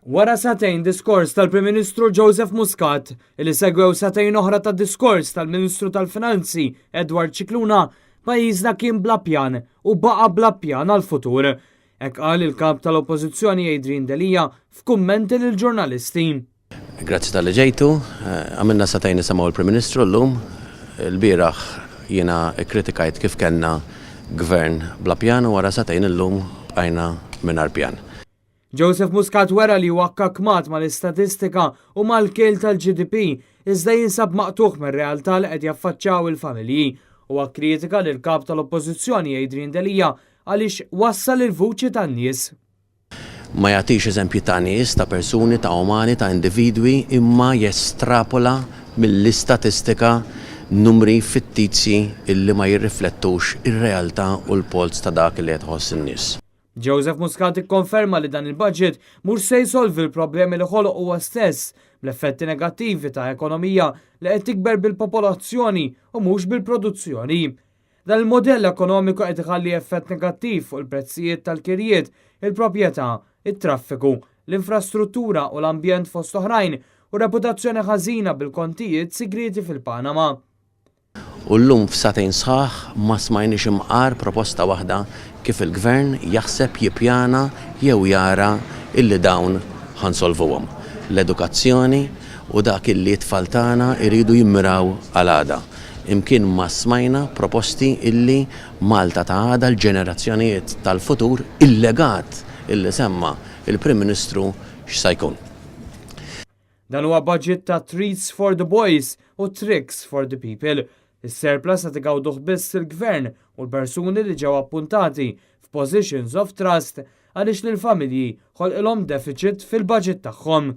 Wara sagħtejn diskors tal-Prim Ministru Joseph Muscat, li segwew sagħtejn oħra ta' diskors tal-Ministru tal-Finanzi Edward Scicluna, pajjiżna kien bla pjan u baqa' bla pjan għal-futur. Hekk qal il-kap tal-Oppożizzjoni Adrian Delia f'kummenti lill-ġurnalisti. Grazzi talli ġejtu. Għamilna sagħtejn nisimgħu l-Prim Ministru llum. Il-bieraħ jiena kkritikajt kif kellna gvern bla pjan u wara sagħtejn illum bqajna mingħajr pjan. Joseph Muscat wera li huwa kkakmat mal-istatistika u mal-kejl tal-GDP, iżda jinsab maqtugħ mir-realtà li qed jaffaċċaw il-familji. Huwa kritika lil kap tal-Oppożizzjoni Adrian Delia għaliex wassal il-vuċi tan-nies. Ma jagħtix eżempji ta' nies, ta' persuni, ta' umani, ta' individwi, imma jestrapola mill-istatistika numri fittizji illi ma jirriflettux ir-realtà u l-polz ta' dak li qed iħoss in-nies. Joseph Muscat ikkonferma li dan il-budget mhux se jsolvi l-problemi li ħoloq huwa stess bl-effetti negattivi ta' ekonomija li qed tikber bil-popolazzjoni u mhux bil-produzzjoni. Dan il-modell ekonomiku qed iħalli effett negattiv fuq il-prezzijiet tal-kirjiet, il-proprjetà, it-traffiku, l-infrastruttura u l-ambjent fost oħrajn u reputazzjoni ħażina bil-kontijiet sigriti fil-Panama. U llum f'sagħtejn sħaħ ma smajniex imqar proposta waħda kif il-gvern jaħseb jippjana jew jara illi dawn ħa nsolvuhom. L-edukazzjoni u dak illi t-tfal tagħna jridu jimmiraw għal għada. Imkien ma smajna proposti illi Malta ta' għada, l-ġenerazzjonijiet tal-futur, il-legat illi semma il-Prim Ministru x'sa jkun. Dan huwa budget ta' treats for the boys u tricks for the people. Is-surplus qed igawduh biss il-gvern u l-persuni li ġew appuntati f'positions of trust għaliex lill-familji ħolqilhom deficit fil-budget tagħhom.